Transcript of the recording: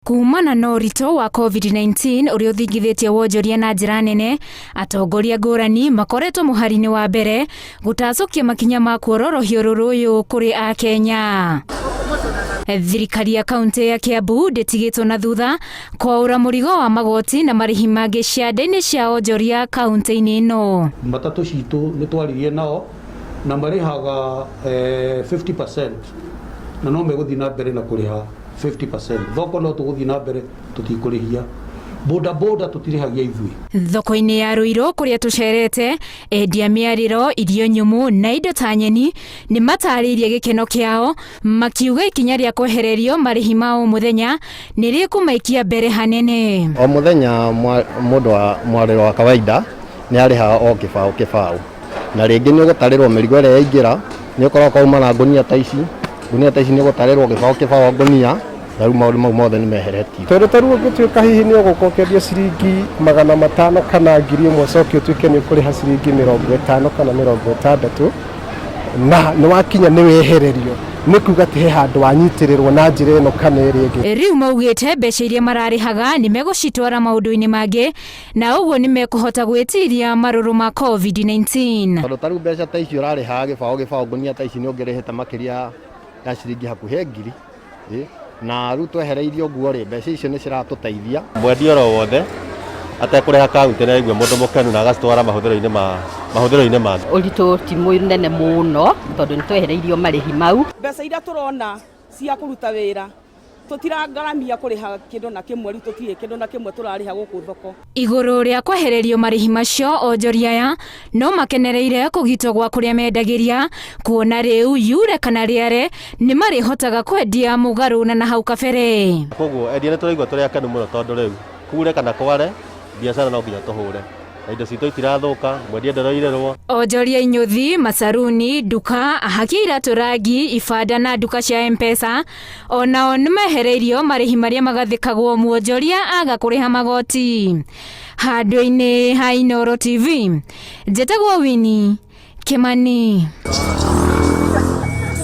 Kumana na ũritũ wa COVID-19 ũrĩa ũthingithĩtie wonjoria na njĩra nene, atongoria ngũrani makoretwo mũhari-inĩ wa mbere gũtacũkia makinya ma kuororohia ũrũrũ ũyũ kũrĩ Akenya. Thirikari ya kaunti ya Kiambu ndĩtigĩtwo na thutha kwaũra mũrigo wa magoti na marĩhi mangĩ ciande-inĩ cia onjoria kaunti-inĩ ĩno. Matatũ citũ nĩ twaririe nao na marĩhaga 50% na no megũthiĩ na mbere na kũrĩha 50%. Thoko no tũgũthiĩ na mbere tũtikũrĩhia. Boda boda tũtirĩhagia ithuĩ. Thoko-inĩ ya Ruiru kũrĩa tũcerete, endia mĩarĩro, irio nyũmũ na indo ta nyeni nĩ matarĩirie gĩkeno kĩao makiuga ikinya rĩa kwehererio marĩhi ma o mũthenya nĩ rĩkũmaikia mbere hanene. O mũthenya mũndũ wa mwarĩro wa kawaida nĩ arĩhaga o kĩbaũ kĩbaũ, na rĩngĩ nĩ ũgũtarĩrwo mĩrigo ĩrĩa yaingĩra, nĩ ũkoraga kwauma na ngũnia ta ici, ngũnia ta ici nĩ ũgũtarĩrwo gĩbaũ kĩbaũ ngũnia, na rĩu maũndũ mau mothe nĩ meheretio. Tondũ ta rĩu ũngĩtuĩka hihi nĩ ũgũka ũkĩendia ciringi 500 kana 1000, ũcoke ũtuĩke nĩ ũkũrĩha ciringi 50 kana 60, na nĩ wakinya nĩ wehererio, nĩ kuga atĩ he handũ wanyitĩrĩrwo na njĩra ĩno kana ĩrĩa ĩngĩ. Rĩu maugĩte mbeca iria mararĩhaga nĩ megũcitwara maũndũ-inĩ mangĩ na ũguo nĩ mekũhota gwĩtiria marũrũ ma COVID-19. Tondũ ta rĩu mbeca ta icio ũrarĩhaga gĩbaũ gĩbaũ ngũnia ta ici nĩ ũngĩrĩhĩte makĩria ya ciringi hakuhĩ 1000, na rĩu twehereirio ũguo rĩ, mbeca icio nĩ ciratũteithia. Mwendia oro wothe atekũrĩha kaunti nĩ araigua mũndũ mũkenu na agacitwara mahũthĩro-inĩ ma mahũthĩro-inĩ make. Ũritũ ti mũnene mũno tondũ nĩ twehereirio marĩhi mau. Mbeca iria tũrona cia kũruta wĩra tũtirangaramia kũrĩha kĩndũ na kĩmwe, rĩu tũtirĩ kĩndũ na kĩmwe tũrarĩha gũkũ thoko. Igũrũ rĩa kwehererio marĩhi macio, onjoria aya no makenereire kũgitwo gwa kũrĩa mendagĩria, kuona rĩu yure kana rĩare nĩ marĩhotaga kwendia mũgarũ na nahau kabere. Koguo endia nĩ tũraigua tũrĩ akenu mũno tondũ rĩu kure kana kware biacara no nginya tũhũre na indo citũ itirathũka, mwendia ndaroirĩrwo. Onjoria inyũthi, macaruni, nduka, ahaki iratũ rangi, ibanda na nduka cia M-Pesa onao nĩmehereirio marĩhi marĩa magathĩkagwo muonjoria aga kũrĩha magoti. Handũ-inĩ ha Inooro TV, njĩtagwo Winnie Kimani.